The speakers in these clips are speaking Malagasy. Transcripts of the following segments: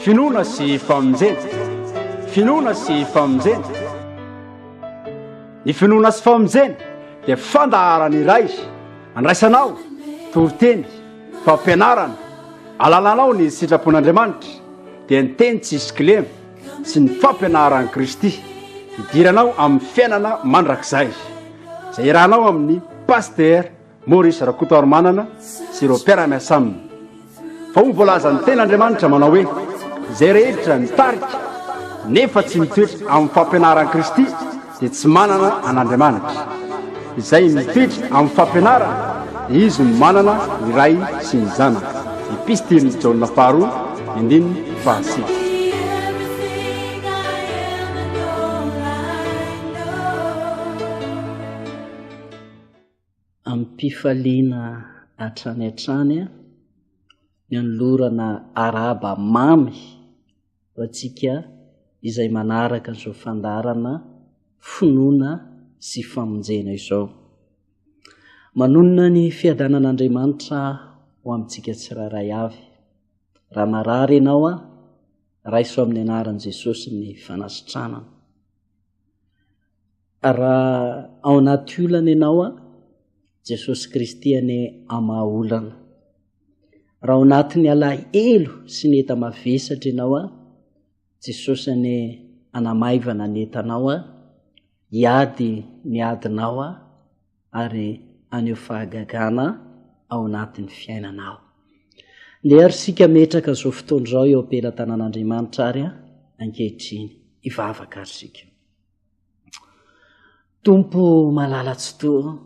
Finoana sy famonjena. Finoana sy famonjena. Ny finoana sy famonjena dia fandaharana iray andraisanao toriteny, fampianarana, alalanao ny sitrapon'Andriamanitra dia ny teny tsisy kilema sy ny fampianaran'i Kristy hidiranao amin'ny fiainana mandrakizay izay iarahanao amin'ny Pasteur Maurice Rakotoarimanana sy ireo mpiara-miasa aminy. Fa hoy ny voalazan'ny Tenin'Andriamanitra manao hoe, Izay rehetra mitarika nefa tsy mitoetra amin'ny fampianaran'i Kristy dia tsy manana an'Andriamanitra. Izay mitoetra amin'ny fampianarana dia izy no manana ny Ray sy ny Zanaka. Epistilin'i Jaona faharoa, andininy fahasivy. Amim-pifaliana hatrany hatrany ny anolorana arahaba mamy ho antsika izay manaraka an'izao fandaharana finoana sy famonjena izao. Manonona ny fiadanan'Andriamanitra ho amintsika tsirairay avy. Raha marary ianao, raiso amin'ny anaran'i Jesosy ny fanasitranana. Raha ao anaty olana ianao a, Jesosy Kristy anie hamaha olana. Raha ao anatin'ny alahelo sy ny enta-mavesatra ianao a, Jesosy anie hanamaivana ny entanao a, hiady ny adinao a, ary haneho fahagagana ao anatin'ny fiainanao. Ndeha ary isika hametraka izao fotoana izao eo am-pelatanan'Andriamanitra ary a, ankehitriny. Hivavaka ary isika. Tompo malala Tsitoha,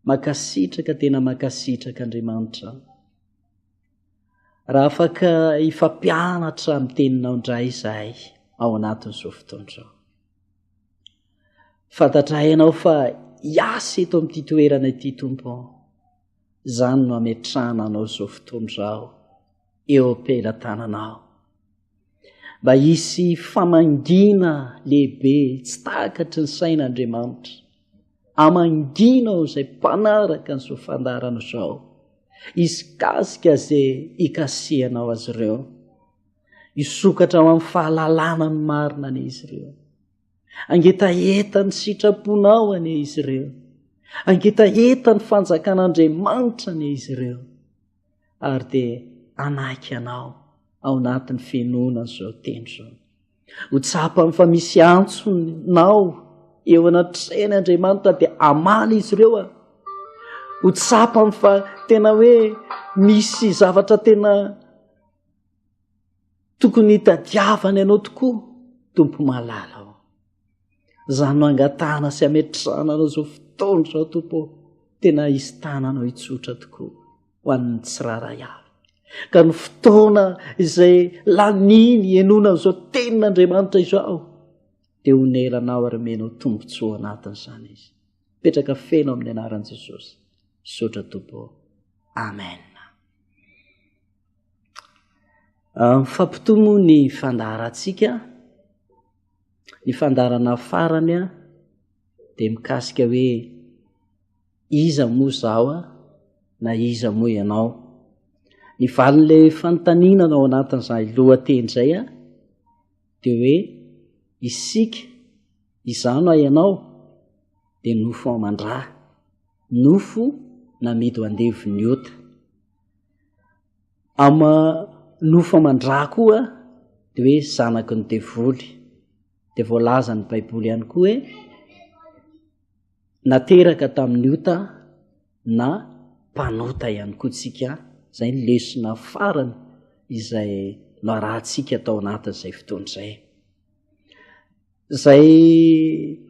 mankasitraka tena mankasitraka Andriamanitra. Raha afaka hifampianatra amin'ny teninao indray izahay ao anatin'izao fotoana izao. Fantatra hainao fa hiasa eto amin'ity toerana ity Tompo. Izany no ametrahana anao izao fotoana izao eo am-pelatananao. Mba hisy famangiana lehibe tsy takatry ny saina Andriamanitra. Amangianao izay mpanaraka an'izao fandaharana izao. Hisy kasika izay hikasihanao azy ireo. Hisokatra ao amin'ny fahalalana ny marina anie izy ireo. Hangetaheta ny sitraponao anie izy ireo. Hangetaheta ny fanjakan'Andriamanitra anie izy ireo. Ary dia hanaiky anao ao anatin'ny finoana an'izao teny izao. Ho tsapany fa misy antsonao eo anatrehany Andriamanitra dia hamaly izy ireo a. Ho tsapany fa tena hoe misy zavatra tena tokony hitadiavany anao tokoa Tompo malala o. Izany no angatahana sy ametrahana anao izao fotoana izao Tompo ô. Tena hisy tananao hitsotra tokoa ho an'ny tsirairay avy. Ka ny fotoana izay laniny henoina an'izao tenin'Andriamanitra izao dia honeranao ary omenao tombontsoa anatin'izany izy. Petraka feno amin'ny anaran'i Jesosy. Misaotra Tompo ô. Amen. Ah, mifampitohy moa ny fandaharantsika. Ny fandaharana farany dia mikasika hoe iza moa izaho na iza moa ianao. Ny valin'ilay fanontaniana ao anatin'izay lohateny izay dia hoe isika, izaho na ianao dia nofo aman-dra, nofo namidy ho andevon'ny ota. Ama nofo aman-dra koa dia hoe zanaky ny devoly. Dia voalazan'ny Baiboly ihany koa hoe nateraka tamin'ny ota na mpanota ihany koa tsika. Izay ny lesona farany izay noarahantsika tao anatin'izay fotoana izay. Izay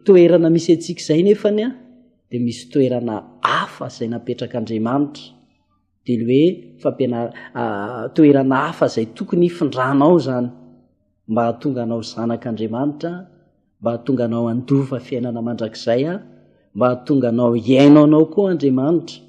toerana misy antsika izay nefany dia misy toerana hafa izay napetrak'Andriamanitra. Dia le hoe fampianara-, toerana hafa izay tokony hifindranao izany mba hahatonga anao zanak'Andriamanitra, mba hahatonga anao handova fiainana mandrakizay, mba hahatonga anao hihaino anao koa Andriamanitra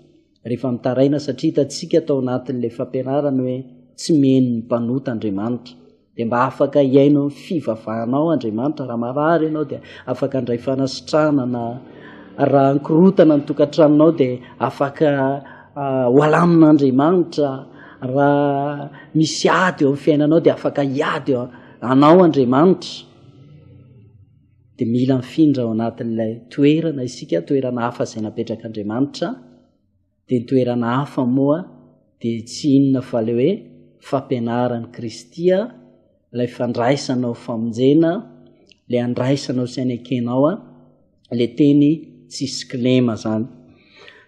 rehefa mitaraina, satria hitantsika tao anatin'ilay fampianarana hoe tsy mihaino ny mpanota Andriamanitra. Dia mba afaka hihaino ny fivavahanao Andriamanitra. Raha marary ianao dia afaka handray fanasitranana, raha nikorotana ny tokantranonao dia afaka ho alamin'Andriamanitra. Raha misy ady eo amin'ny fiainanao dia afaka hiady eo anao Andriamanitra. Dia mila mifindra ao anatin'ilay toerana isika, toerana hafa izay napetrak'Andriamanitra. Dia ny toerana hafa moa dia tsy inona fa ilay hoe fampianaran'i Kristy, ilay fandraisanao famonjena, ilay andraisanao sy anekenao ilay teny tsisy kilema zany.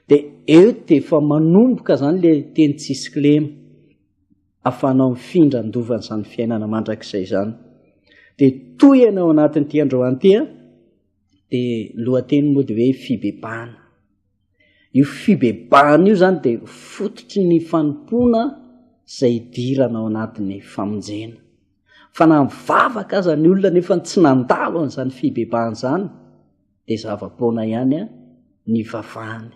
Dia eo dia efa manomboka zany ilay teny tsisy kilema, ahafahanao mifindra handova an'izany fiainana mandrakizay izany. Dia tohina ao anatin'ity androany ity dia lohateny moa dia hoe fibebahana. Io fibebahana io zany dia fototry ny fanompoana izay idirana ao anatin'ny famonjena. Fa na mivavaka aza ny olona nefa tsy nandalo an'izany fibebahana izany dia zava-poana ihany ny vavahany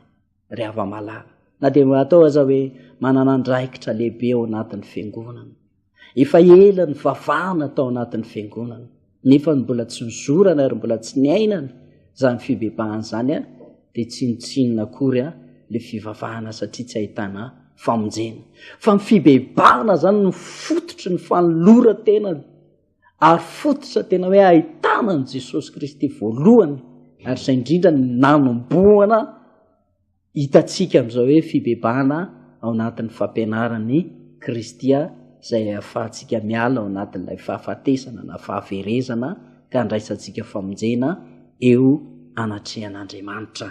ry hava-malala. Na dia atao aza hoe manana andraikitra lehibe ao anatin'ny fiangonana. Efa ela nivavahana tao anatin'ny fiangonana, nefa ny mbola tsy nizorana ary mbola tsy niainana izany fibebahana izany dia tsinontsinona akory le fivavahana satria tsy ahitana famonjena. Fa ny fibebahana izany no fototry ny fanoloran-tena ary fototra tena hoe ahitana an'i Jesosy Kristy voalohany ary izay indrindra ny nanombohana Hitantsika amin'izao hoe fibebahana ao anatin'ny fampianaran'i Kristy izay ahafahantsika miala ao anatin'ilay fahafatesana na fahaverezana ka andraisantsika famonjena eo anatrehan'Andriamanitra.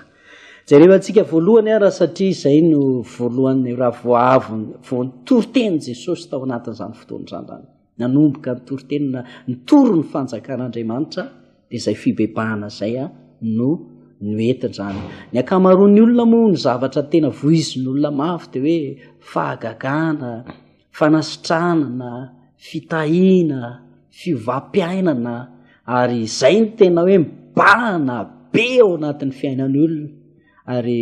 Jereo antsika voalohany ara satria izay no voalohany raha vao avy vao nitory teny Jesosy tao anatin'izany fotoana izany izany. Nanomboka nitory teny na nitory ny fanjakan'Andriamanitra dia izay fibebahana izay no noentina izany. Ny ankamaroan'ny olona moa ny zavatra tena voizin'olona mafy dia hoe fahagagana, fanasitranana, fitahiana, fiovam-piainana ary izay no tena hoe mibahana be ao anatin'ny fiainan'ny olona. Ary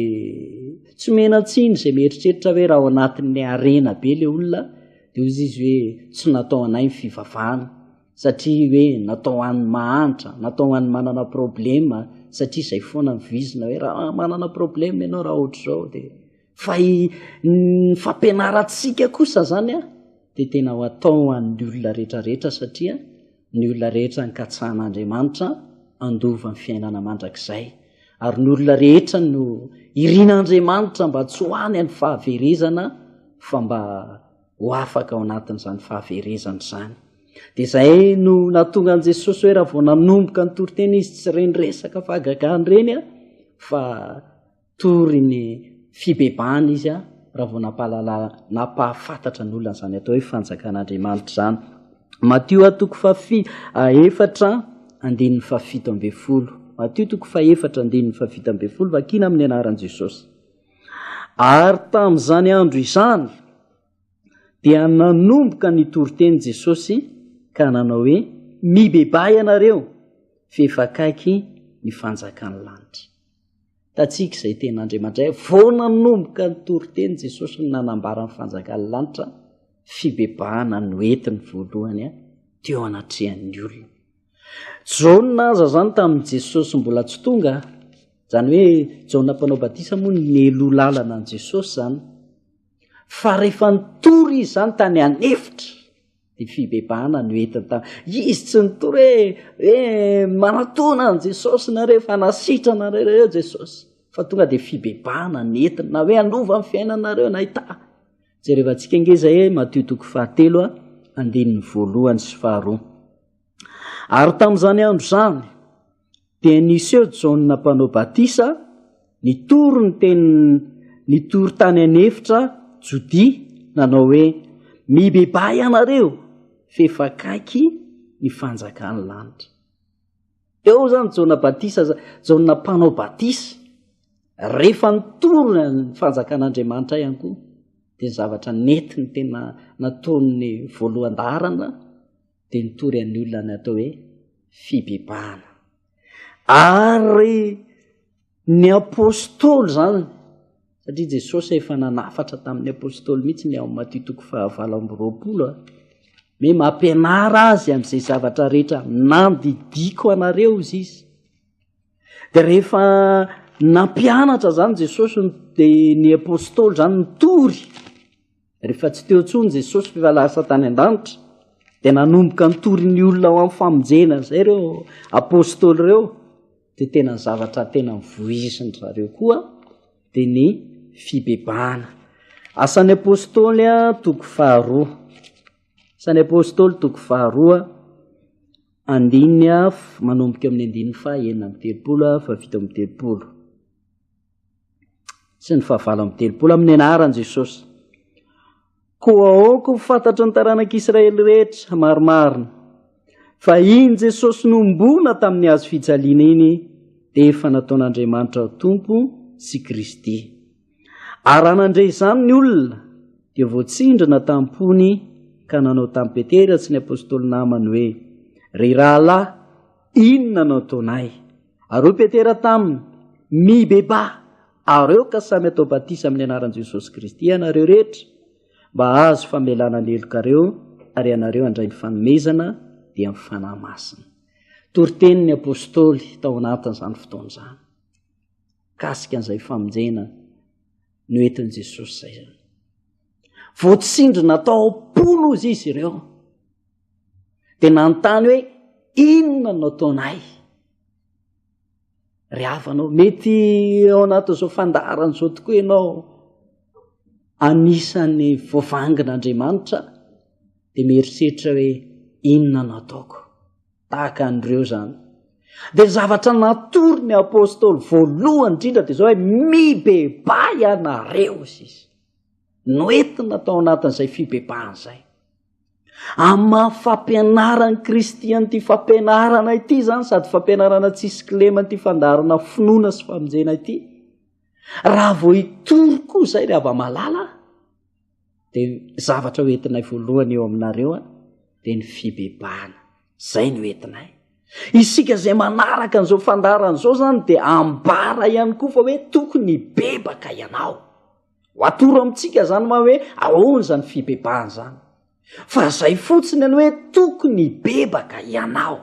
tsy omena tsiny izay mieritreritra hoe raha ao anatin'ny harena be ilay olona dia hoy izy hoe tsy natao anay ny fivavahana satria hoe natao ho an'ny mahantra, natao ho an'ny manana problema satria izay foana ny vizina hoe raha manana problema ianao raha ohatr'izao dia fa ny fampianarantsika kosa zany a dia tena ho atao ho an'ny olona rehetrarehetra satria ny olona rehetra nkatsahan'Andriamanitra handova ny fiainana mandrakizay ary ny olona rehetra no irin'Andriamanitra mba tsy ho any any fahaverezana fa mba ho afaka ao anatin'izany fahaverezana izany. Dia izay no nahatonga an'i Jesosy hoe raha vao nanomboka ny toriteny izy tsy ireny resaka fahagagana ireny a, fa tory ny fibebahana izy a, raha vao nampahalala nampahafantatra ny olona izany atao hoe fanjakan'Andriamanitra izany. Matio toko fahafi efatra andininy fahafito ambin'ny folo. Matio toko fahefatra andininy fahafito ambin'ny folo vakina amin'ny anaran'i Jesosy. Ary tamin'izany andro izany dia nanomboka nitory teny Jesosy ka nanao hoe, Mibebaha ianareo, fa efa akaiky ny fanjakan'ny lanitra. Tatsika izay tenin'Andriamanitra izay, vao nanomboka nitory teny Jesosy no nanambara ny fanjakan'ny lanitra, fibebahana no entiny voalohany teo anatrehan'ny olona. Jaona aza zany tamin'i Jesosy mbola tsy tonga, zany hoe Jaona mpanao batisa moa nialoha lalana an'i Jesosy zany. Fa rehefa nitory izy zany tany an'efitra, dia fibebahana no entiny tany. Izy tsy nitory hoe hoe manatona an'i Jesosy nareo fa nasitrana nareo Jesosy. Fa tonga dia fibebahana no entiny, na hoe hanova ny fiainanareo na hita. Jerevantsika ange izay e, Matio toko fahatelo a, andininy voalohany sy faharoa. Ary tamin'izany andro izany, dia niseho Jaona mpanao batisa, nitory ny teny, nitory tany an'efitra Jodia, nanao hoe, Mibebaha ianareo, f'efa akaiky ny fanjakan'ny lanitra. Eo zany Jaona Batisa, Jaona mpanao batisa, rehefa nitory ny fanjakan'Andriamanitra ihany koa, dia ny zavatra nentiny tena nataony voalohan-daharana dia nitory an'ny olona ny atao hoe fibebahana. Ary Ny apostoly izany, satria Jesosy efa nanafatra tamin'ny apostoly mihitsy ny ao amin'ny Matio toko fahavalo amby roapolo, hoe mampianara azy amin'izay zavatra rehetra nandidiako anareo izy izy. Dia rehefa nampianatra izany Jesosy dia ny apostoly izany nitory. Rehefa tsy teo intsony Jesosy fa efa lasa tany an-danitra, dia nanomboka nitory ny olona ho amin'ny famonjena izay ireo apôstôly ireo, dia tena ny zavatra tena voizin-dry zareo koa dia ny fibebahana. Asan'ny Apôstôly toko faharoa. Asan'ny Apôstôly toko faharoa, andininy manomboka amin'ny andininy faha 36 faha 37. Sy ny faha 38 amin'ny anaran'i Jesosy. Koa aoka ho fantatry ny taranak'Israely rehetra marimarina fa iny Jesosy nohomboana tamin'ny hazo fijaliana iny dia efa nataon'Andriamanitra ho Tompo sy Kristy. Ary raha nandre izany ny olona dia voatsindrina tam-pony ka nanao tamin'i Petera sy ny apostoly namany hoe, Ry rahalahy, inona no ataonay? Ary hoy Petera taminy, Mibebaha, ary aoka samy atao batisa amin'ny anaran'i Jesosy Kristy ianareo rehetra, mba hahazo famelana ny helokareo, ary ianareo handray ny fanomezana, dia ny Fanahy Masina. Toritenin'ny apostoly tao anatin'izany fotoana izany, mikasika an'izay famonjena noentin'i Jesosy izay izany. Voatsindrina tao am-pony hozy izy ireo. Dia nanontany hoe, inona no ataonay? Ry havanao, mety ao anatin'izao fandaharana izao tokoa ianao anisan'ny voavangin'Andriamanitra dia mieritreritra hoe inona no ataoko? Tahaka an'ireo izany. Dia ny zavatra natory ny apôstôly voalohany indrindra dia izao hoe mibebaha ianareo sisa. Noentina tao anatin'izay fibebahana izay. Amin'ny maha fampianaran'i Kristy an'ity fampianarana ity izany sady fampianarana tsisy kilema an'ity fandaharana finoana sy famonjena ity. Raha vao hitory koa izay ry hava-malala dia zavatra ho entinay voalohany eo aminareo a dia ny fibebahana. Izay no entinay. Isika izay manaraka an'izao fandaharana izao izany dia ambara ihany koa fa hoe tokony hibebaka ianao. Ho atoro amintsika zany ma hoe ahoana izany fibebahana izany. Fa zay fotsiny ny hoe tokony hibebaka ianao.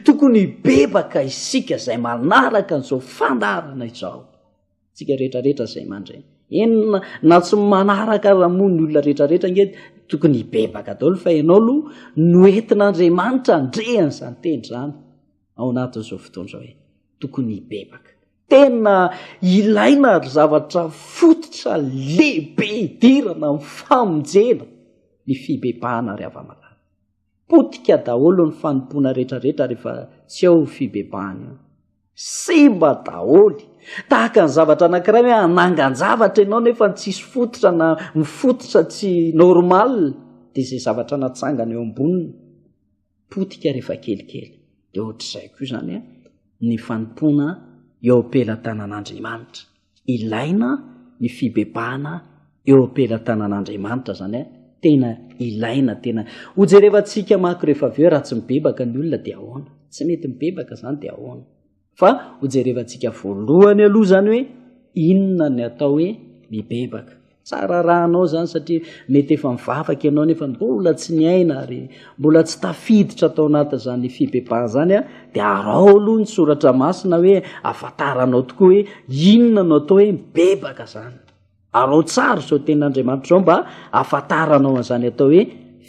Tokony hibebaka isika izay manaraka an'izao fandaharana izao. Tsika rehetrarehetra izay mandre. Eny na tsy manaraka ara moa ny olona rehetrarehetra ange tokony hibebaka daholo fa ianao aloha noentin'Andriamanitra handre an'izany teny izany ao anatin'izao fotoana izao hoe tokony hibebaka. Tena ilaina ary zavatra fototra lehibe idirana amin'ny famonjena ny fibebahana ry hava-malala. Potika daholo ny fanompoana rehetrarehetra rehefa tsy ao io fibebahana io. Simba daholo. Tahaka ny zavatra anankiray hoe hanangan-javatra ianao nefa tsisy fototra na mifototra tsy normal dia izay zavatra natsangana eo amboniny. potika rehefa kelikely. Dia ohatr'izay koa izany a, ny fanompoana eo am-pelatanan'Andriamanitra. Ilaina ny fibebahana eo am-pelatanan'Andriamanitra izany a, tena ilaina, tena hojerevantsika manko rehefa avy eo raha tsy mibebaka ny olona dia ahoana? Tsy mety mibebaka izany dia ahoana? Fa hojerevantsika voalohany aloha izany hoe inona ny atao hoe mibebaka. Tsara arahanao izany satria mety efa mivavaka ianao nefa mbola tsy niaina ary mbola tsy tafiditra tao anatin'izany fibebahana izany a, dia araho aloha ny soratra masina hoe ahafantaranao tokoa hoe inona no atao hoe mibebaka izany. Araho tsara izao tenin'Andriamanitra izao mba ahafantaranao an'izany atao hoe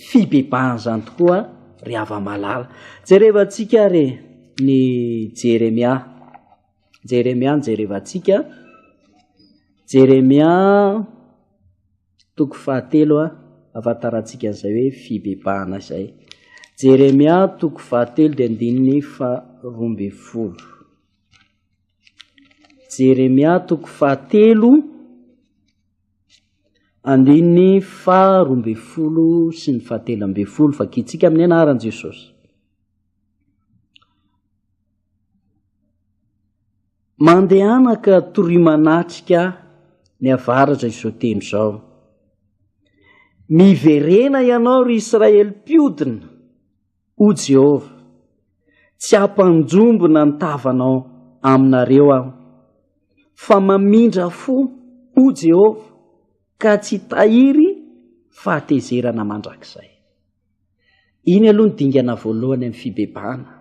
fibebahana izany tokoa ry hava-malala. Jerevantsika ary ny Jeremia. Jeremia no jerevantsika. Jeremia toko fahatelo a, ahafantarantsika an'izay hoe fibebahana izay. Jeremia toko fahatelo dia andininy faha 12. Jeremia toko fahatelo andininy faha 12 sy ny faha 13 vakintsika amin'ny anaran'i Jesosy. Mandehana ka torio manatrika ny avaratra izao teny izao. Miverena ianao ry Israely mpiodina. Hoy Jehovah, Tsy hampanjombona ny tavanao aminareo aho, fa mamindra fo, hoy Jehovah, ka tsy hitahiry fahatezerana mandrakizay. Iny aloha ny dingana voalohany amin'ny fibebahana.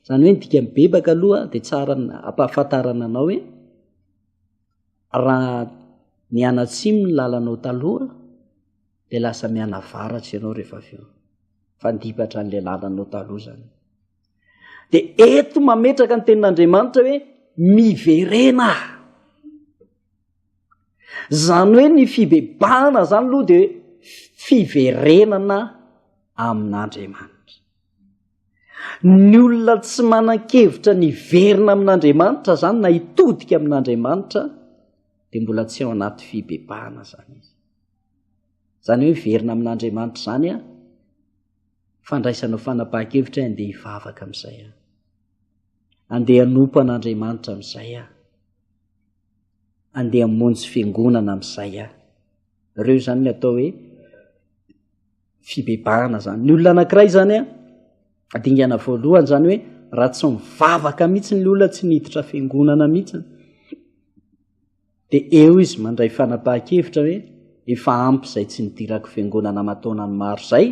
Izany hoe ny dika mibebaka aloha dia tsara ampahafantarana anao hoe raha. Nianatsimo ny lalanao taloha dia lasa mianavaratra ianao rehefa avy eo. Fandipatra an'ilay lalanao taloha zany. Dia eto mametraka ny tenin'Andriamanitra hoe miverena. Zany hoe ny fibebahana zany aloha dia fiverenana amin'Andriamanitra. Ny olona tsy manan-kevitra ny hiverina amin'Andriamanitra zany na hitodika amin'Andriamanitra dia mbola tsy ao anaty fibebahana zany izy. Zany hoe miverina amin'Andriamanitra zany a, fandraisanao fanapahan-kevitra hoe andeha hivavaka amin'izay aho. Andeha hanompo an'Andriamanitra amin'izay aho. Andeha hamonjy fiangonana amin'izay aho. Ireo izany ny atao hoe fibebahana zany. Ny olona anankiray zany a, dingana voalohany zany hoe raha tsy mivavaka mihitsy ny olona tsy niditra fiangonana mihitsy dia eo izy mandray fanapahan-kevitra hoe efa ampy izay tsy nidirako fiangonana aman-taonany maro izay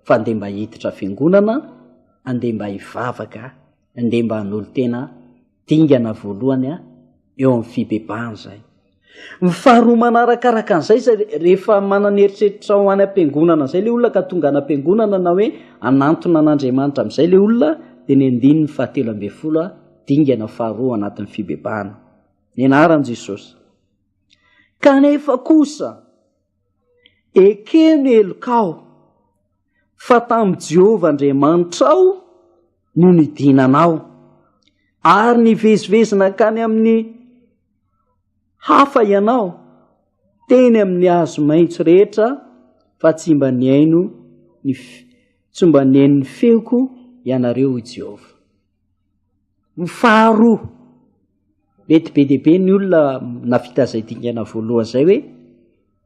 fa andeha mba hiditra fiangonana, andeha mba hivavaka, andeha mba hanolo-tena dingana voalohany a eo amin'ny fibebahana izay. Ny faharoa manarakaraka an'izay izay rehefa manana eritreritra ho any am-piangonana izay ilay olona ka tonga any am-piangonana na hoe hanantona an'Andriamanitra amin'izay ilay olona dia ny andininy fahatelo ambin'ny folo a dingana faharoa anatin'ny fibebahana. Ny anaran'i Jesosy. Kanefa kosa ekeo ny helokao fa tamin'i Jehovah Andriamanitrao no nidinanao ary nivezivezy nankany amin'ny hafa ianao teny amin'ny hazo maitso rehetra fa tsy mba nihaino ny tsy mba nihaino ny feoko ianareo hoy Jehovah. Ny faharoa, mety be dia be ny olona navita izay dingana voalohany izay hoe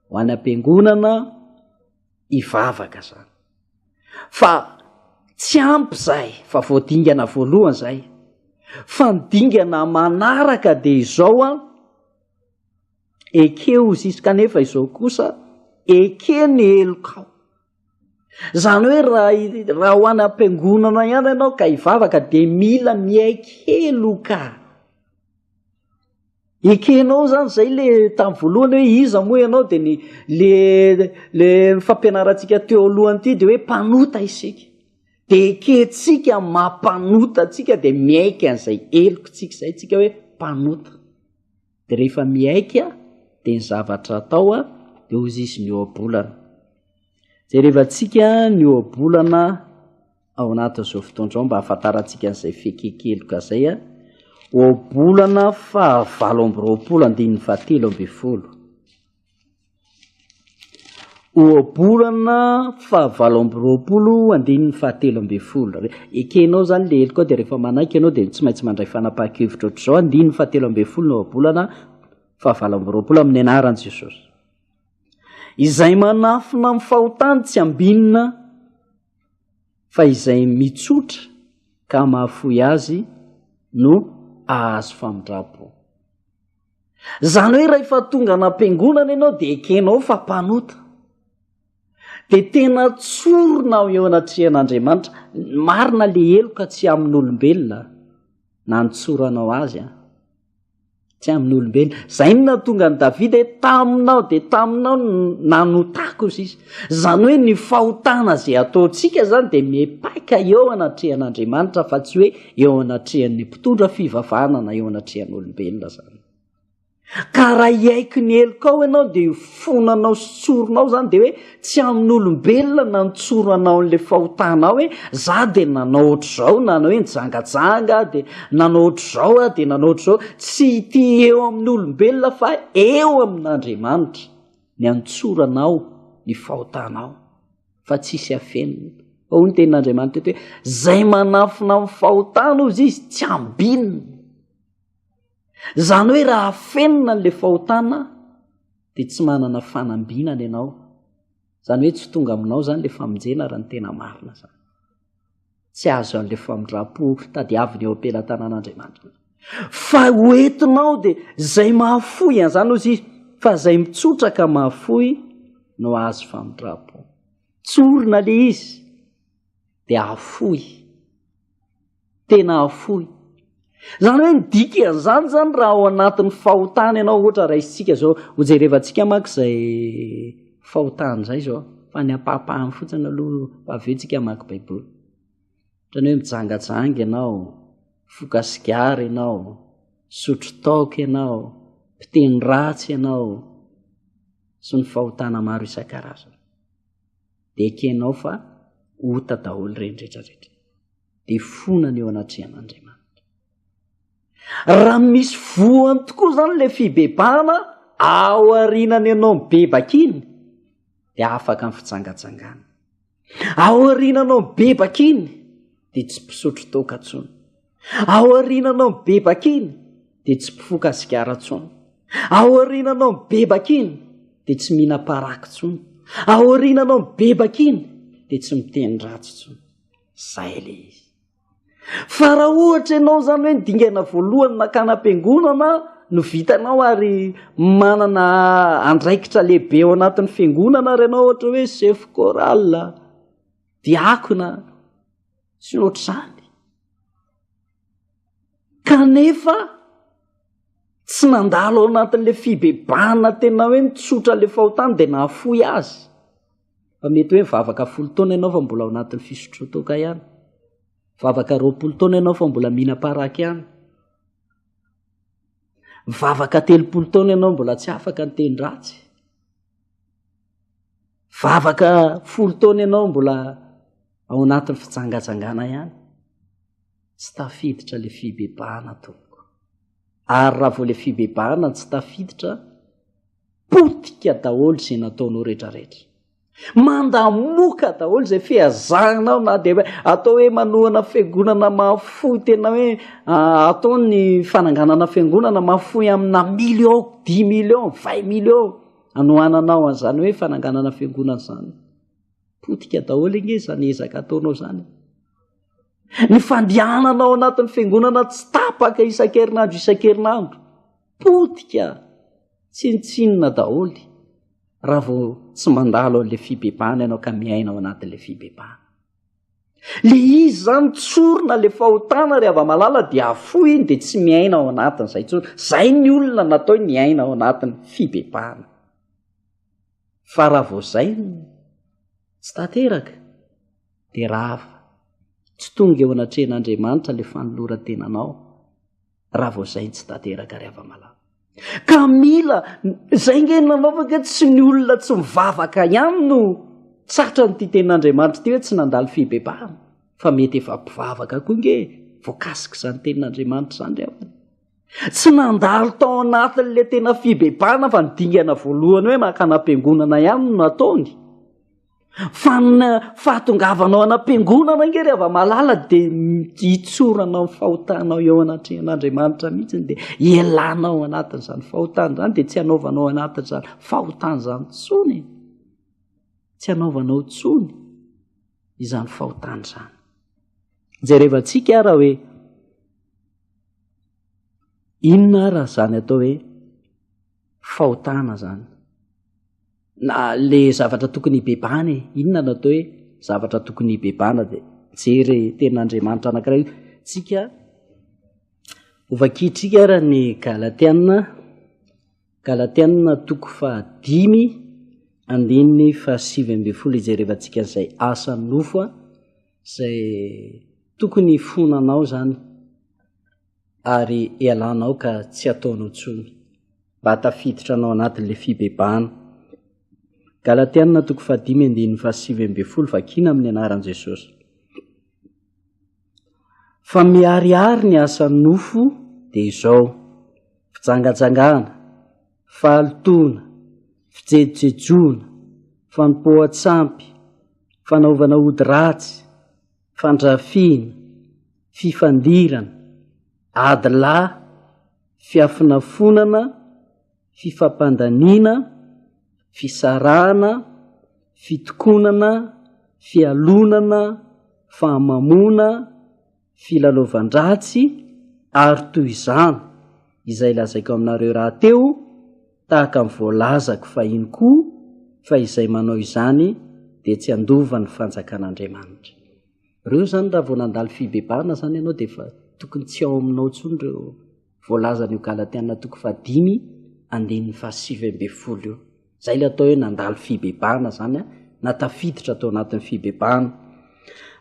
ho any am-piangonana hivavaka zany. Fa tsy ampy izay fa vao dingana voalohany izay. Fa ny dingana manaraka dia izao an, ekeo izy izy kanefa izao kosa ekeo ny helokao. Izany hoe raha raha ho any am-piangonana ihany ianao ka hivavaka dia mila miaiky heloka. Ekenao zany zay le tamin'ny voalohany hoe iza moa ianao dia ny le le fampianarantsika teo alohany ity dia hoe mpanota isika. Dia ekentsika maha mpanota antsika dia miaiky an'izay heloka-tsika izay tsika hoe mpanota. Dia rehefa miaiky dia ny zavatra atao dia hozy izy ny ohabolana. Jerevantsika ny ohabolana ao anatin'izao fotoana izao mba hahafantarantsika an'izay fekekeloka izay a. Ohabolana fahavalo amby roapolo andininy fahatelo ambin'ny folo. Ohabolana fahavalo amby roapolo andininy fahatelo ambin'ny folo. Ekenao izany le heloka ao dia rehefa manaiky ianao dia tsy maintsy mandray fanapahan-kevitra ohatr'izao andininy fahatelo ambin'ny folo ny ohabolana fahavalo amby roapolo amin'ny anaran'i Jesosy. Izay manafina amin'ny fahotany tsy ambinina fa izay mitsotra ka mahafoy azy no ahazo famindram-po. Izany hoe rahefa tonga any am-piangonana ianao dia ekenao fa mpanota. Dia tena tsorina eo anatrehan'Andriamanitra. Marina le heloka tsy amin'olombelona na nitsoranao azy an. Tsy amin'olombelona. Izay no nahatonga an'i Davida hoe taminao dia taminao no nanotako sisa. Izany hoe ny fahotana izay ataontsika izany dia mipaika eo anatrehan'Andriamanitra fa tsy hoe eo anatrehan'ny mpitondra fivavahana na eo anatrehan'olombelona izany. Ka raha hiaiky ny helokao ianao dia fonanao sy tsorinao izany dia hoe tsy amin'olombelona na nitsoranao an'ilay fahotanao hoe za dia nanao ohatr'izao na hoe nijangajanga dia nanao ohatr'izao aho dia nanao ohatr'izao tsy ity eo amin'olombelona fa eo amin'Andriamanitra ny antsoranao ny fahotanao fa tsisy afenina fa hoy ny tenin'Andriamanitra eto hoe zay manafina amin'ny fahotana ozy izy tsy ambinina Izany hoe raha afenina an'ilay fahotana dia tsy manana fanambinana ianao. Izany hoe tsy tonga aminao izany ilay famonjena raha ny tena marina izany. Tsy azo an'ilay famindram-po tadiavina eo am-pelatanan'Andriamanitra. Fa hoentinao dia izay mahafoy an'izany hozy izy, fa izay mitsotra ka mahafoy no azo famindram-po. Tsorina ilay izy dia afoy. Tena afoy. Zany hoe ny dikan'izany zany raha ao anatin'ny fahotana ianao, ohatra raisintsika zao, hojerevantsika manko izay fahotana izay zao, fa ny ampahapahany fotsiny aloha fa avy eo tsika hamaky baiboly. Ohatran'ny hoe mijangajanga ianao, mifoka sigara ianao, misotro taoka ianao, mpiteny ratsy ianao, sy ny fahotana maro isan-karazany. Dia ekenao fa ota daholo ireny rehetrarehetra. Dia fonana eo anatrehan'Andriamanitra. Raha misy voany tokoa izany ilay fibebahana aorianany ianao mibebaka iny, dia afaka ny fijangajangana. Aoriananao mibebaka iny dia tsy mpisotro toaka intsony. Aoriananao mibebaka iny dia tsy mpifoka sigara intsony. Aoriananao mibebaka iny dia tsy mihinam-paraky intsony. Aoriananao mibebaka iny dia tsy miteny ratsy intsony. Zay le izy. Fa raha ohatra ianao zany hoe ny dingana voalohany nakana am-piangonana no vitanao ary manana andraikitra lehibe ao anatin'ny fiangonana ary ianao ohatra hoe chef chorale, diakona sy ny ohatr'izany. Kanefa tsy nandalo ao anatin'ilay fibebahana tena hoe nitsotra ilay fahotana dia nahafoy azy. Fa mety hoe mivavaka folo taona ianao fa mbola ao anatin'ny fisotroan-toaka ihany. Mivavaka 20 taona ianao fa mbola mihinam-paraky ihany. Mivavaka 30 taona ianao mbola tsy afaka ny teny ratsy. Vavaka folo taona ianao mbola ao anatin'ny fijangajangana ihany. Tsy tafiditra le fibebahana tompoko. Ary raha vao le fibebahana tsy tafiditra, potika daholo izay nataonao rehetrarehetra. Mandamoka daholo izay fiazahanao na dia atao hoe manohana fiangonana mahafoy tena hoe ah, atao ny fananganana fiangonana mahafoy amina million, dix million, vingt million anohananao an'izany hoe fananganana fiangonana izany. Potika daholo ange izany ezaka ataonao izany. Ny fandehanana ao anatin'ny fiangonana tsy tapaka isan-kerinandro isan-kerinandro. Potika tsinontsinona daholo raha vao tsy mandalo an'ilay fibebahana ianao ka miaina ao anatin'ilay fibebahana. Le izy zany tsorina le fahotana ry hava-malala dia afoy iny dia tsy miaina ao anatin'izay intsony. Zay ny olona natao niaina ao anatin'ny fibebahana. Fa raha vao zay tsy tanteraka dia rava. Tsy tonga eo anatrehan'Andriamanitra le fanoloran-tenanao raha vao zay tsy tanteraka ry hava-malala. Ka mila zay nge ny nanaovako hoe tsy ny olona tsy mivavaka ihany no tratran'ity tenin'Andriamanitra ity hoe tsy nandalo fibebahana fa mety efa mpivavaka koa nge voakasik'izany tenin'Andriamanitra izany ry havana. Tsy nandalo tao anatin'ilay tena fibebahana fa ny dingana voalohany hoe makana am-piangonana ihany no nataony. Fa ny fahatongavanao any am-piangonana ange ry hava-malala dia hitsoranao ny fahotanao eo anatrehan'Andriamanitra mihitsy dia ialanao anatin'izany fahotana izany dia tsy hanaovanao anatin'izany fahotana izany intsony. Tsy hanaovanao intsony izany fahotana izany. Jerevantsika ara hoe Inona ara zany atao hoe fahotana zany? Na le zavatra tokony hibebahana e, inona no atao hoe zavatra tokony hibebahana de jery tenin'Andriamanitra anankiray tsika hovakintsika ara ny Galatiana, Galatiana toko fahadimy andininy fahasivy ambin'ny folo hijerevantsika an'izay asan'ny nofo a. Izay tokony hifonanao izany ary hialanao ka tsy ataonao intsony mba hahatafiditra anao anatin'ilay fibebahana. Galatiana toko fahadimy andininy fahasivy ambin'ny folo vakiana amin'ny anaran'i Jesosy. Fa miharihary ny asan'ny nofo dia izao, fijangajangana, fahalotoana, fijejojejoana, fanompoan-tsampy, fanaovana ody ratsy, fandrafiana, fifandirana, ady lahy, fiafonafonana, fifampandaniana, fisarahana, fitokonana, fialonana, fahamamoana, filalaovan-dratsy, ary toy izany, izay lazaiko aminareo rahateo, tahaka ny voalazako fahiny koa, fa izay manao izany dia tsy handova ny fanjakan'Andriamanitra. Ireo izany raha vao nandalo fibebahana izany ianao dia efa. tokony tsy ao aminao intsony ireo voalazan'io Galatiana toko fahadimy andininy fahasivy ambin'ny folo io. Zay le atao hoe nandalo fibebahana zany a, na tafiditra tao anatin'ny fibebahana.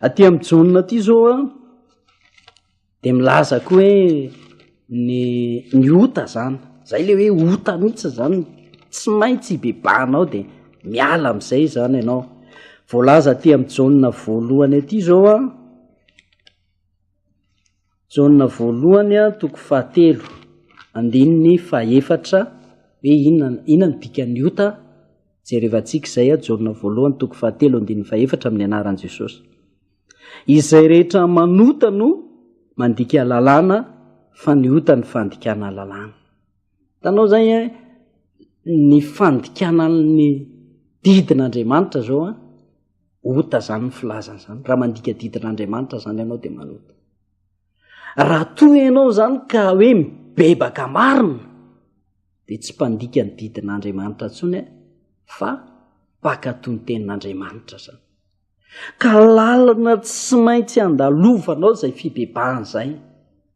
Aty amin'ny Jaona aty zao a, de milaza koa hoe ny ny ota zany, zay le hoe ota mihitsy zany, tsy maintsy ibebahanao de miala am'izay zany ianao. Voalaza aty amin'ny Jaona voalohany aty zao a, Jaona voalohany a, toko fahatelo, andininy fahefatra, hoe inona, inona no dikan'ny ota? Jerevantsika izay a, Jaona voalohany, toko fahatelo, andininy fahefatra, amin'ny anaran'i Jesosy. Izay rehetra manota no mandika lalàna, fa ny ota ny fandikana lalàna. Hitanao zay a, ny fandikana ny didin'Andriamanitra zao a, Ota zany ny filazana zany. Raha mandika didin'Andriamanitra zany ianao dia manota. Raha toa ianao zany ka hoe mibebaka marina dia tsy mpandika ny didin'Andriamanitra intsony fa mpankatò ny tenin'Andriamanitra zany. Ka lalana tsy maintsy andalovanao izay fibebahana izay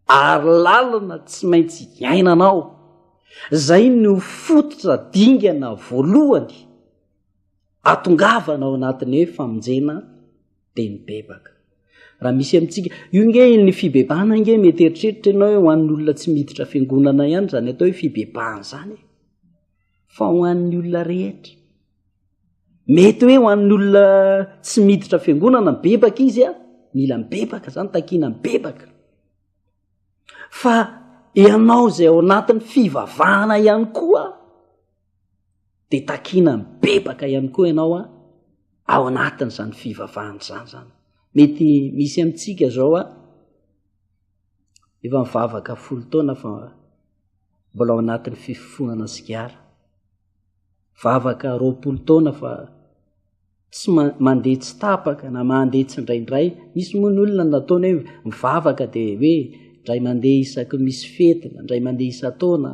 ary lalana tsy maintsy iainanao. Izay no fototra dingana voalohany Atongavana ao anatin'ny hoe famonjena dia mibebaka. Raha misy amintsika, io nge ny fibebahana nge mety eritreritra ianao hoe ho an'ny olona tsy miditra fiangonana ihany izany atao hoe fibebahana izany e. Fa ho an'ny olona rehetra. Mety hoe ho an'ny olona tsy miditra fiangonana mibebaka izy a, mila mibebaka izany, takiana mibebaka. Fa ianao izay ao anatin'ny fivavahana ihany koa, dia takiana mibebaka ihany koa ianao a ao anatin'izany fivavahana izany zany. Mety misy amintsika zao a efa mivavaka folo taona fa mbola ao anatin'ny fifohana sigara, vavaka 20 taona fa tsy mandeha tsy tapaka na mandeha tsindraindray. Misy moa ny olona nataony hoe mivavaka de hoe ndray mandeha isaky misy fety na ndray mandeha isan-taona,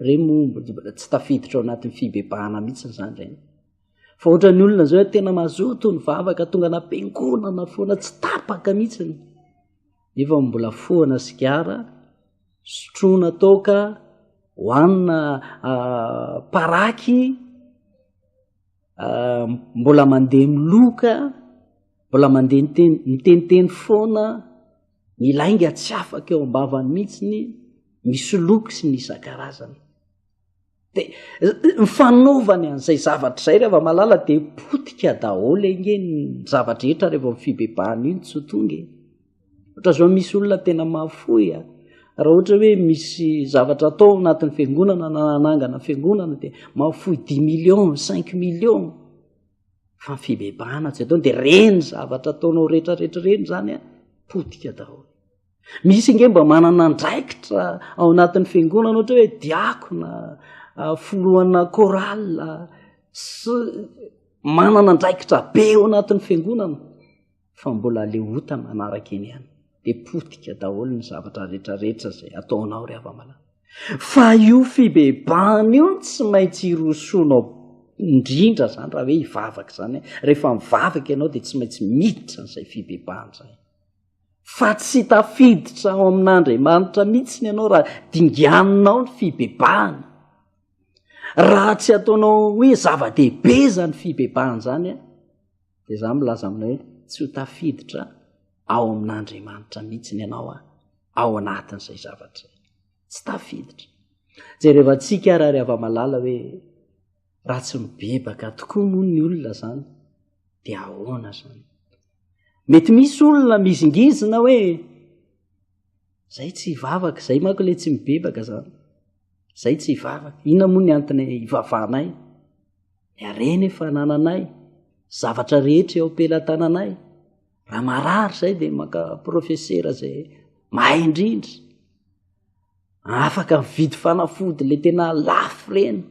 reny moa mbola tsy tafiditra ao anatin'ny fibebahana mihitsy zany reny. Fa ohatra ny olona zao hoe tena mazoto nivavaka, tonga any am-piangonana foana tsy tapaka mihitsiny, nefa mbola fohana sigara, sotroina toaka, hohanina paraky, mbola mandeha miloka, mbola mandeha miteniteny foana, ny lainga tsy afaka eo am-bavany mihitsiny, misoloky sy ny isan-karazany. De ny fanaovany an'izay zavatra izay ry hava-malala de potika daholo ange ny zava-drehetra rehefa fibebahana iny tsy ho tonga e. Ohatra zao misy olona tena mahafoy a. Raha ohatra hoe misy zavatra atao ao anatin'ny fiangonana na nanangana fiangonana dia mahafoy dix millions, cinq millions. Fa ny fibebahana tsy ataony dia reny zavatra ataonao rehetrarehetra reny zany a, potika daholo. Misy nge mba manana andraikitra ao anatin'ny fiangonana ohatra hoe diakona, filohana chorale, sy manana andraikitra be ao anatin'ny fiangonana. fa mbola aleo ota manaraka eny ihany de potika daholo ny zavatra rehetrarehetra zay ataonao ry hava-malala. Fa io fibebahana io no tsy maintsy irosoanao indrindra zany raha hoe hivavaka zany. Rehefa mivavaka ianao de tsy maintsy miditra an'izay fibebahana zay. Fa tsy tafiditra ao amin'Andriamanitra mihitsy ny ianao raha dinganinao ny fibebahana. Raha tsy ataonao hoe zava-dehibe zany fibebahana zany a, Dia za milaza aminao hoe tsy ho tafiditra ao amin'Andriamanitra mihitsy ny ianao a, ao anatin'izay zavatra izay. Tsy tafiditra. Jerevantsika ary ary hava-malala hoe raha tsy mibebaka tokoa moa ny olona zany dia ahoana zany? Mety misy olona mizingizina hoe zay tsy hivavaka, zay manko le tsy mibebaka zany. Zay tsy hivavaka. Inona moa ny antony hivavahanay? Ny harena efa anananay, zavatra rehetra eo am-pelatananay. Raha marary zay dia maka profesera zay mahay indrindra. Afaka mividy fanafody le tena lafo reny,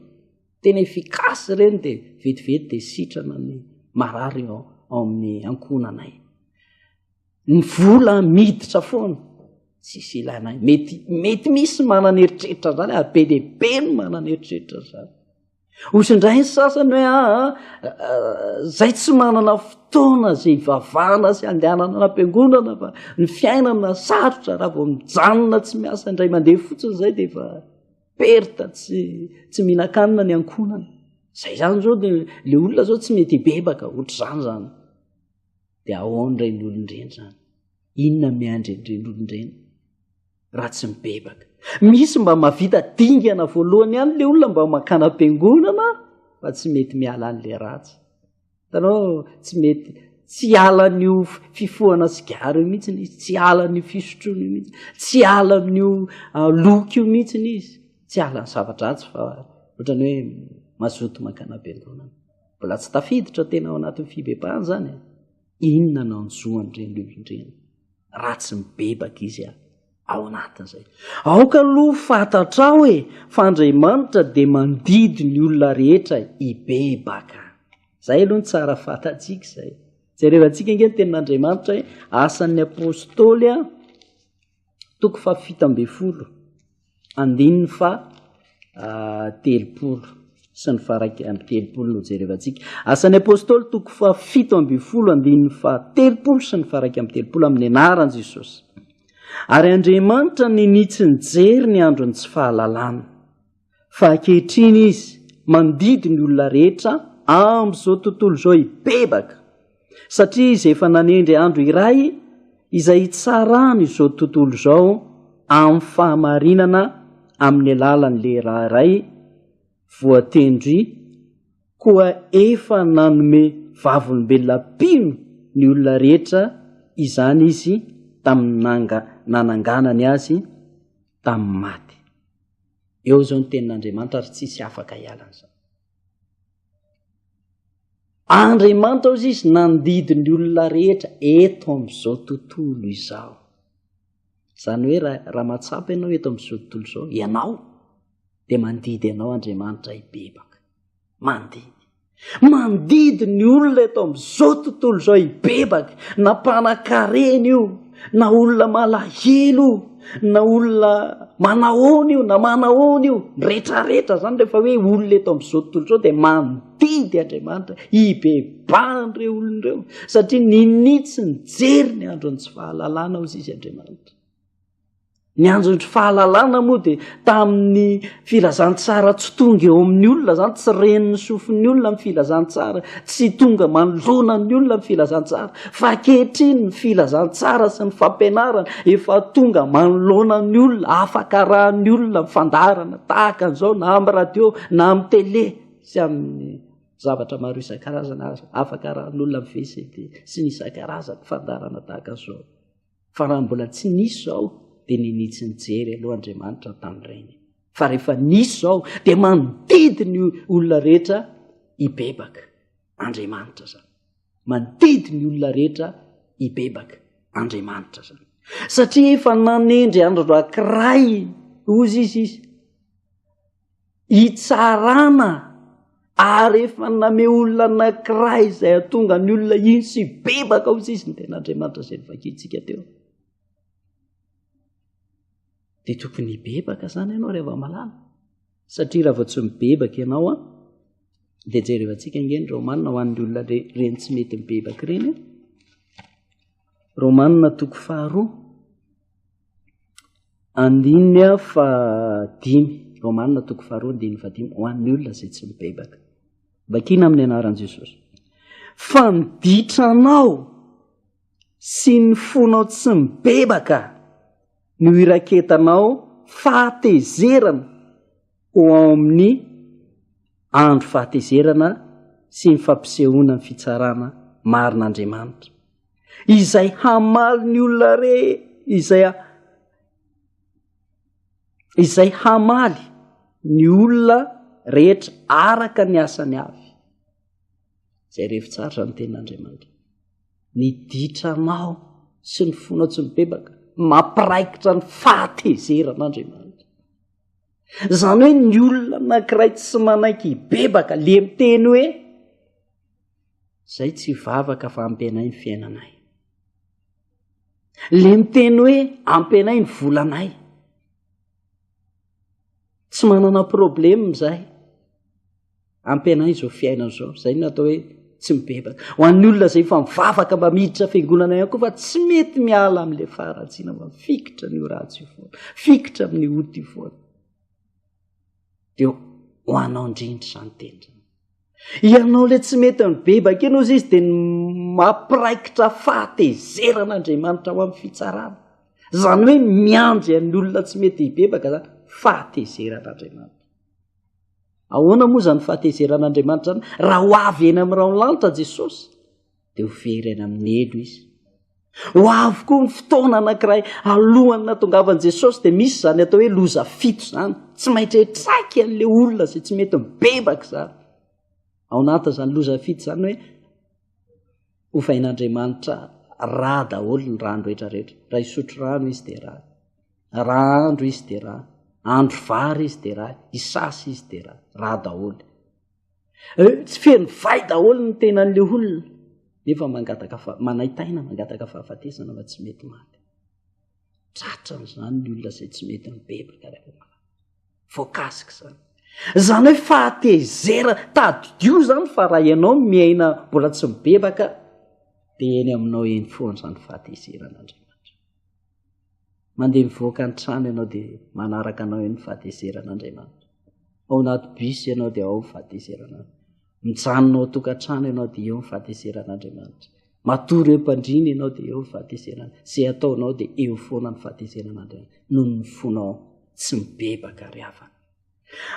tena efficace reny dia vetivety dia sitrana ny marary ao amin'ny ankohonanay. Ny vola miditra foana, tsisy ilainay. Mety, mety misy manana eritreritra zany, ary be dia be ny manana eritreritra zany. Hozy indray ny sasany hoe aa ah, zay tsy manana fotoana zay hivavahana sy andehanana any am-piangonana fa ny fiainana sarotra raha vao mijanona tsy miasa indray mandeha fotsiny zay de efa perte tsy tsy mihinan-kanina ny ankohonana. Zay zany zao de le olona zao tsy mety hibebaka ohatr'izany zany. De ahoana ireny olona ireny zany? Inona miandry an'ireny olona ireny? raha tsy mibebaka. Misy mba mahavita dingana voalohany ihany le olona mba makana am-piangonana fa tsy mety miala an'le ratsy. Hitanao, tsy mety, tsy halan'io fifohana sigara io mihitsy izy, tsy halan'io fisotroana io mihitsy, tsy halan'io ah, loky io mihitsy izy, tsy halan'ny zava-dratsy fa ohatran'ny hoe mazoto mankana am-piangonana. Mbola tsy tafiditra tena ao anatin'ny fibebahana izany e. Inona no hanjo an'ireny olona ireny? raha tsy mibebaka izy ao anatin'izay. Aoka aloha fantatrao e, fa Andriamanitra dia mandidy ny olona rehetra hibebaka. Izay aloha ny tsara fantatsika izay. Jerevantsika ange ny tenin'Andriamanitra hoe asan'ny apostoly a, toko fahafito ambin'ny folo. Andininy faha 30 sy ny faha 31 no jerevantsika. Asan'ny Apôstôly toko faha 17 andininy faha 30 sy ny faha 31 amin'ny anaran'i Jesosy. Ary Andriamanitra ninia tsy nijery ny andron'ny tsy fahalalana. Fa ankehitriny Izy mandidy ny olona rehetra amin'izao tontolo izao hibebaka. Satria Izy efa nanendry andro iray izay hitsarany izao tontolo izao amin'ny fahamarinana amin'ny alalan'ny lehilahy iray voatendry, koa efa nanome vavolombelona mpino ny olona rehetra izany Izy tamin'ny nananganany azy tamin'ny maty. Eo izao ny tenin'Andriamanitra ary tsisy afaka hiala an'izany. Andriamanitra ozy izy nandidy ny olona rehetra eto amin'izao tontolo izao. Izany hoe raha mahatsapa ianao eto amin'izao tontolo izao, ianao dia mandidy anao Andriamanitra hibebaka. Mandidy. Mandidy ny olona eto amin'izao tontolo izao hibebaka, na mpanan-karena io, na olona malahelo io, na olona manahoana io na manahoana io, ny retraretra zany rehefa hoe olona eto amin'izao tontolo izao dia mandidy Andriamanitra hibebahana ireo olona ireo satria ninia tsy nijery ny andron'ny tsy fahalalana hozy izy Andriamanitra. Ny andron'ny fahalalana moa dia tamin'ny filazantsara tsy tonga eo amin'ny olona zany, tsy ren'ny sofin'ny olona ny filazantsara, tsy tonga manoloana ny olona ny filazantsara, fa ankehitriny ny filazantsara sy ny fampianarana efa tonga manoloana ny olona, afaka arahan'ny olona ny fandaharana tahaka an'izao na amin'ny radio na amin'ny tele sy amin'ny zavatra maro isan-karazana afaka arahan'ny olona amin'ny VCD sy ny isan-karazany fandaharana tahaka an'izao. Fa raha mbola tsy nisy izao dia ninia tsy nijery aloha Andriamanitra tamin'ireny. Fa rehefa nisy izao dia mandidy ny olona rehetra hibebaka. Andriamanitra izany. Mandidy ny olona rehetra hibebaka. Andriamanitra izany. Satria efa nanendry andro anankiray hozy izy izy. Hitsarana ary efa name olona anankiray izay hatonga ny olona iny sy bebaka hozy izy ny ten'Andriamanitra izay novakintsika teo. Dia tokony hibebaka izany ianao ry hava-malala. Satria raha vao tsy mibebaka ianao an, dia jerevantsika ange ny Romanina ho an'ny olona reny tsy mety mibebaka ireny. Romanina toko faharoa. Andininy fahadimy, Romanina toko faharoa andininy fahadimy, ho an'ny olona izay tsy mibebaka. Vakina amin'ny anaran'i Jesosy. Fa ny ditranao sy ny fonao tsy mibebaka no iraketanao fahatezerana ho ao amin'ny andro fahatezerana sy ny fampisehoana ny fitsarana marin'Andriamanitra. Izay hamaly ny olona re izay izay hamaly ny olona rehetra araka ny asany avy. Izay revo tsara izany tenin'Andriamanitra. Ny ditranao sy ny fonao tsy mibebaka mampiraikitra ny fahatezeran'Andriamanitra. Izany hoe ny olona anankiray tsy manaiky hibebaka le miteny hoe Zay tsy hivavaka fa ampianay ny fiainanay. Le miteny hoe ampianay ny volanay. Tsy manana problème zahay. Ampy anay izao fiainana izao. Izay no atao hoe tsy mibebaka. Ho an'ny olona izay efa mivavaka mba miditra fiangonana ihany koa fa tsy mety miala amin'ilay faharatsiana fa mifikitra an'io ratsy io foana. Fikitra amin'ny ota io foana. Dia ho anao indrindra izany teny izany. Ianao ilay tsy mety mibebaka iny ozy izy dia ny mampiraikitra fahatezeran'Andriamanitra ho amin'ny fitsarana. Izany hoe miandry an'ny olona tsy mety hibebaka zany fahatezeran'Andriamanitra. Ahoana moa izany fahatezeran'Andriamanitra izany? Raha ho avy eny amin'ny rahon'ny lanitra Jesosy, dia ho very any amin'ny helo izy. Ho avy koa ny fotoana anankiray alohan'ny natongavan'i Jesosy dia misy izany atao hoe loza fito izany. Tsy maintsy hitraika an'ilay olona izay tsy mety mibebaka izany. Ao anatin'izany loza fito izany hoe hovain'Andriamanitra rà daholo ny rano rehetra rehetra. Raha hisotro rano izy dia rà. Raha andro izy dia rà. Andro vary izy dia rà. Hisasa izy dia rà. Rà daholo. Eh, tsy feno vay daholo ny tenan'le olona nefa mangataka fa manaitaina mangataka fahafatesana fa tsy mety maty tratran'izany ny olona izay tsy mety mibebaka rehefa malala voakasika izany zany hoe fahatezera tadidio zany fa raha ianao miaina mbola tsy mibebaka de eny aminao eny foana izany fahatezeran'andriamanitra Mandeha mivoaka ny trano ianao dia manaraka anao eo ny fahatezeran'Andriamanitra. Ao anaty bus ianao dia ao ny fahatezerana. Mijanona ao an-tokantrano ianao dia eo ny fahatezeran'Andriamanitra. Matory eo am-pandriana ianao dia eo ny fahatezerana. Izay ataonao dia eo foana ny fahatezeran'Andriamanitra noho ny fonao tsy mibebaka ry havana.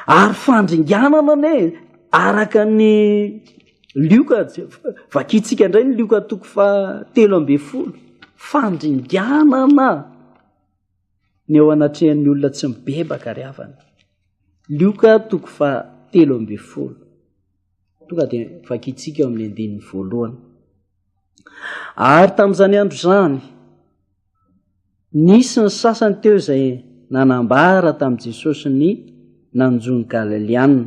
Ary fandringanana anie araka ny Lioka, vakintsika indray ny Lioka toko fahatelo ambin'ny folo. Fandringanana ny eo anatrehan'ny olona tsy mibebaka ry havana. Lioka toko fahatelo ambin'ny folo. Tonga dia vakintsika eo amin'ny andininy voalohany. Ary tamin'izany andro izany, Nisy ny sasany teo izay nanambara tamin'i Jesosy ny nanjo ny Galiliana,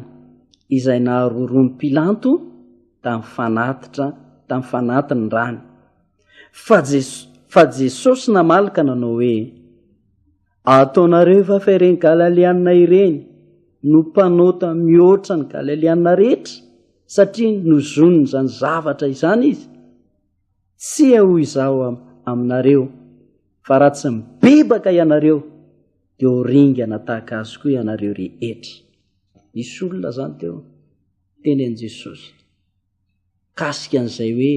izay naharoron'i Pilanto tamin'ny fanatitra tamin'ny fanatiny ny rany. Fa Jes- fa Jesosy namaly ka nanao hoe, Ataonareo va fa ireny Galiliana ireny no mpanota mihoatra ny Galiliana rehetra, satria nozoniny izany zavatra izany izy? Tsia hoy izaho aminareo, fa raha tsy mibebaka ianareo, dia ho ringana tahaka azy koa ianareo rehetra. Nisy olona izany teo, teny an'i Jesosy, kasika an'izay hoe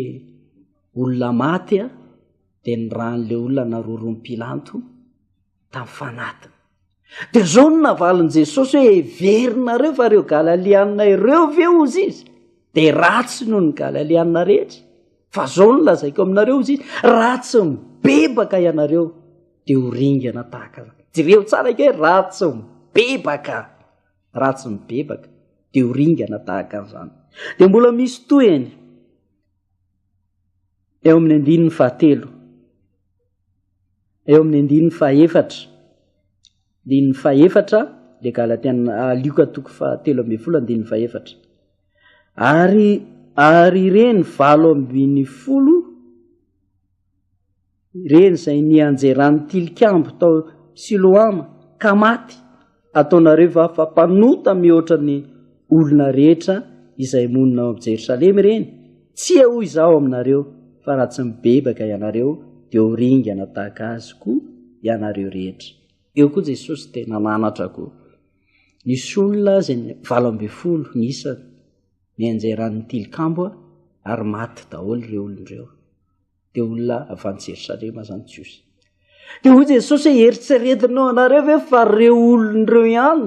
olona maty a, dia ny ran'ilay olona naroron'i Pilanto tamin'ny fanatiny. Dia izao no navalin'i Jesosy hoe heverinareo fa ireo Galalianina ireo ve hozy izy dia ratsy noho ny Galalianina rehetra? Fa izao no lazaiko aminareo hozy izy, raha tsy mibebaka ianareo dia ho ringana tahaka izany. Jereo tsara ange raha tsy mibebaka, raha tsy mibebaka dia ho ringana tahaka an'izany. Dia mbola misy tohiny eo amin'ny andininy fahatelo. Eo amin'ny andininy fahaefatra, andininy fahaefatra, le Galatiana, ah, Lioka toko fahatelo ambin'ny folo andininy fahaefatra. Ary, ary ireny 18 ireny izay nianjeran'ny tilikambo tao Siloama ka maty, Ataonareo va fa mpanota mihoatra ny olona rehetra izay monina ao Jerosalema ireny? Tsia, hoy izaho aminareo, fa raha tsy mibebaka ianareo, dia ho ringana tahaka azy koa ianareo rehetra. Eo koa Jesosy dia nananatra koa. Nisy olona izay 18 ny isany nianjeran'ny tilikambo ary maty daholo ireo olona ireo. dia olona avy any Jerosalema zany Jiosy. Dia hoy Jesosy hoe eritreretinao anareo ve fa ireo olona ireo ihany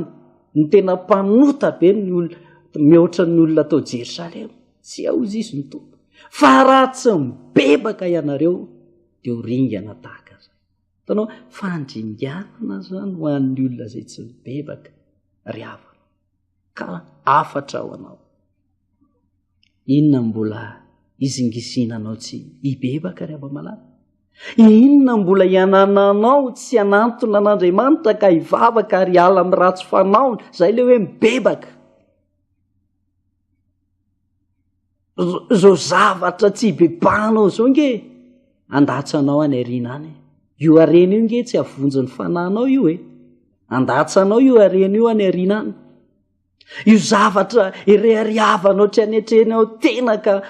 no tena mpanota be ny olona mihoatra ny olona tao Jerosalema? Tsy ao izy izy ny Tompo. Fa raha tsy mibebaka ianareo dia ho ringana tahaka izay. Hitanao, fandringanana zany ho an'ny olona izay tsy mibebaka ry havana. Ka hafatra ho anao. Inona mbola izingizinanao tsy hibebaka ry hava-malala? Inona mbola ianananao tsy hanantona an'Andriamanitra ka hivavaka ary hiala amin'ny ratsy fanaony? Izay ilay hoe mibebaka. Izao zavatra tsy hibebahanao izao nge andatsa anao any aoriana any. Io harena io nge tsy hahavonjy ny fanahinao io e. Andatsa anao io harena io any aoriana any. Io zavatra ireharehavanao tsy anetrenao tena ka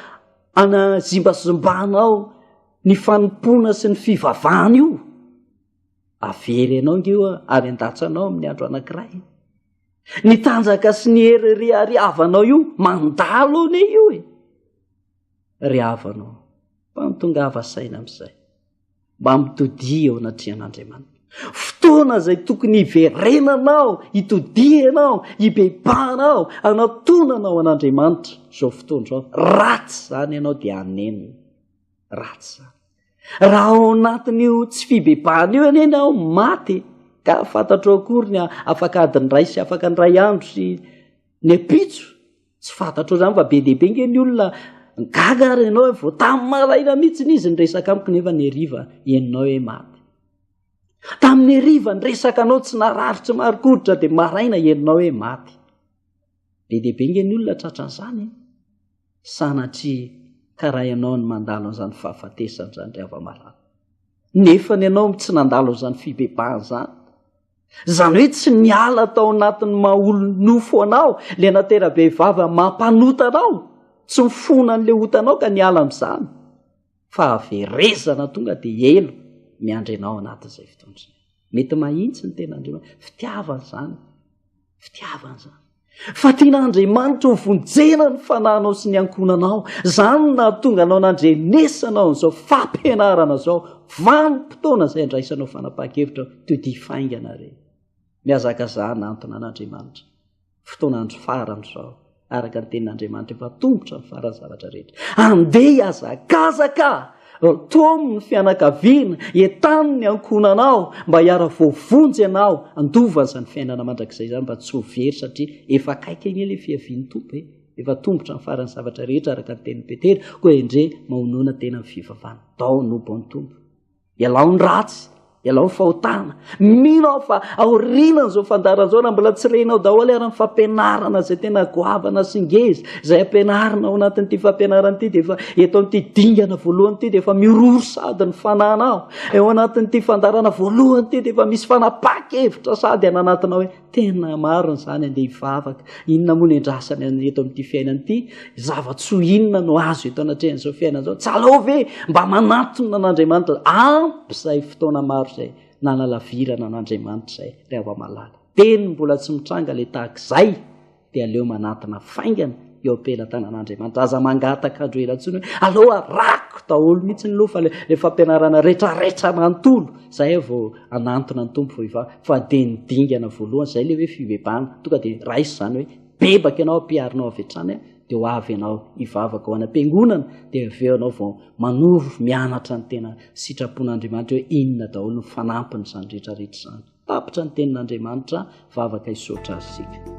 anazimbazimbanao ny fanompoana sy ny fivavahana io. Avery anao nge io ary andatsanao amin'ny andro anankiray. Ny tanjaka sy ny hery reharehavanao io mandalo anie io e. Ry havanao, mba mitongava saina amin'izay. Mba mitodia eo anatrehan'Andriamanitra. Fotoana izay tokony hiverenanao, hitodianao, hibebahanao, hanatonanao an'Andriamanitra izao fotoana izao. Ratsy izany ianao dia hanenina. Ratsy izany. Raha ao anatin'io tsy fibebahana io anie ianao maty ka fantatrao akory ny afaka adiny iray sy afaka ny iray andro sy ny ampitso. Tsy fantatrao izany fa be dia be nge ny olona gaga ary ianao hoe vao tamin'ny maraina mihitsy izy niresaka amiko nefa ny hariva henonao hoe maty. Tamin'ny hariva niresaka anao tsy narary tsy marikoditra dia maraina henonao hoe maty. Be dia be nge ny olona tratran'izany e. Sanatria karaha ianao ny mandalo an'izany fahafatesana izany ry hava-malala. Nefa ny ianao tsy nandalo an'izany fibebahana izany. Izany hoe tsy niala tao anatin'ny maha olo-nofo anao, ilay natera-behivavy mampanota anao, tsy mifona an'ilay otanao ka niala amin'izany. Fahaverezana tonga dia helo miandry anao anatin'izay fotoana izay. Mety mahitsy ny ten'Andriamanitra. Fitiavana izany. Fitiavana izany. Fa tian'Andriamanitra ho vonjena ny fanahinao sy ny ankohonanao. Izany no nahatonga anao nandrenesanao an'izao fampianarana izao. Vanim-potoana izay andraisanao fanapahan-kevitra todia faingana re. Mihazakazaha hanantona an'Andriamanitra. Fotoana andro farany izao. Araka ny tenin'Andriamanitra efa tongotra ny faran'ny zavatra rehetra. Andeha hihazakazaka! Tomo ny fianakaviana, entano ny ankohonanao mba hiara-voavonjy ianao, handova izany fiainana mandrakizay izany mba tsy ho very satria efa akaiky anie ilay fiavian'ny Tompo e. Efa tongotra ny faran'ny zavatra rehetra araka ny tenin'i Petera, koa endre mahonona tena amin'ny fivavahana. Dao hanompo an'ny Tompo. Ialao ny ratsy, ialao ny fahotana. Mino aho fa aorianan'izao fandaharana izao, raha mbola tsy renao daholo ary ny fampianarana izay tena goavana sy ngeza, izay ampianarina ao anatin'ity fampianarana ity, dia efa eto amin'ity dingana voalohany ity dia efa miroro sady ny fananao. Eo anatin'ity fandaharana voalohany ity dia efa misy fanapahan-kevitra sady any anatinao hoe Tena marina izany, andeha hivavaka. Inona moa no endrasany any eto amin'ity fiainana ity? Zava-tsoa inona no azo eto anatrehan'izao fiainana izao? Tsy aleo ve mba manatona an'Andriamanitra? Ampy izay fotoana maro izay nanalavirana an'Andriamanitra izay, ry hava-malala. Teny mbola tsy mitranga ilay tahaka izay, dia aleo manatona faingana eo am-pelatanan'Andriamanitra. Aza mangataka andro ela intsony hoe aleo arako daholo mihitsy ny loha fa le fampianarana retraretra manontolo zay vao anantona ny Tompo vao hivavaka. Fa dia ny dingana voalohany zay le hoe fibebahana. Tonga dia raiso izany hoe bebaka ianao, ampiharinao avy hatrany dia ho avy ianao hivavaka ho any am-piangonana, dia avy eo ianao vao manoro mianatra ny tena sitrapon'Andriamanitra hoe inona daholo ny fanampin'izany retraretra izany. Tapitra ny tenin'Andriamanitra, vavaka hisaotra azy isika.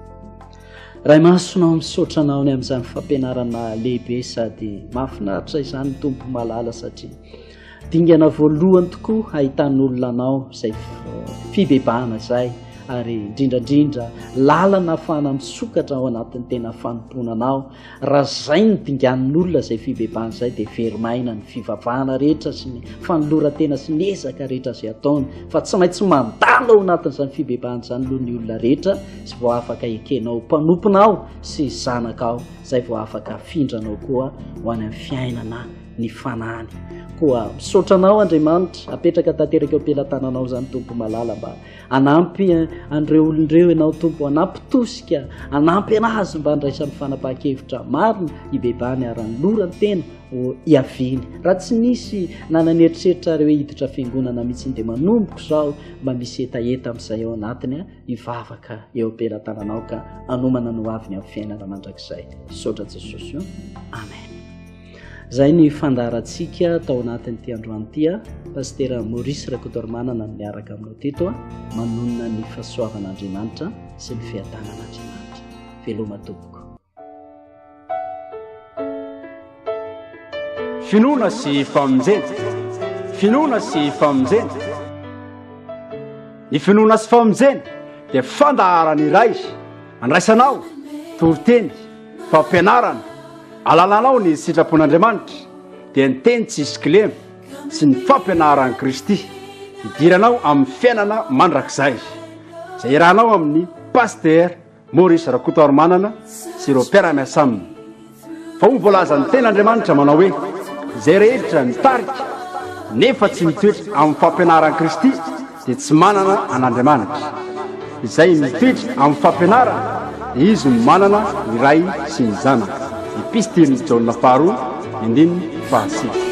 Ray masina ao misaotra anao ny amin'izany fampianarana lehibe sady mahafinaritra izany Tompo malala satria dingana voalohany tokoa ahitan'olona anao izay fibebahana izay ary indrindrandrindra lalana afahana misokatra ao anatin'ny tena fanompoana anao Raha zay ny dinganin'olona izay fibebahana izay dia very maina ny fivavahana rehetra sy ny fanoloran-tena sy ny ezaka rehetra izay ataony fa tsy maintsy mandalo ao anatin'izany fibebahana izany aloha ny olona rehetra sy vao afaka ekenao ho mpanomponao sy zanakao izay vao afaka afindranao koa ho any amin'ny fiainana ny fanahiny. Koa misaotra anao Andriamanitra, apetraka tanteraka eo am-pelatananao izany Tompo malala mba Hanampy an'ireo olona ireo ianao Tompo, hanampy tosika, hanampy anazy mba handraisany fanapahan-kevitra marina, hibebahany ary hanolorany tena ho hiaviany. Raha tsy nisy nanana eritreritra ary hoe hiditra fiangonana mihitsy dia manomboka izao mba misy hetaheta amin'izay ao anatiny hivavaka eo am-pelatananao ka hanomana ny hoaviny amin'ny fiainana mandrakizay. Misaotra Jesosy o. Amen. Izay ny fandaharantsika tao anatin'ity androany ity a. Pasitera Maurice Rakotoarimanana no miaraka aminao teto a, manonona ny fahasoavan'Andriamanitra sy ny fiadanan'Andriamanitra. Veloma tompoko. Finoana sy famonjena. Finoana sy famonjena. Ny finoana sy famonjena dia fandaharana iray andraisanao toriteny Fampianarana, Alalanao ny sitrapon'Andriamanitra, dia ny teny tsisy kilema sy ny fampianaran'i Kristy, hidiranao amin'ny fiainana mandrakizay, izay iarahanao amin'ny Pasteur. Maurice Rakotoarimanana sy ireo mpiara-miasa aminy. Fa hoy voalazan'ny Tenin'Andriamanitra manao hoe, Izay rehetra mitarika nefa tsy mitoetra amin'ny fampianaran'i Kristy dia tsy manana an'Andriamanitra. Izay mitoetra amin'ny fampianarana dia izy no manana ny Ray sy ny Zanaka. Epistilin'i Jaona faharoa, andininy fahasivy.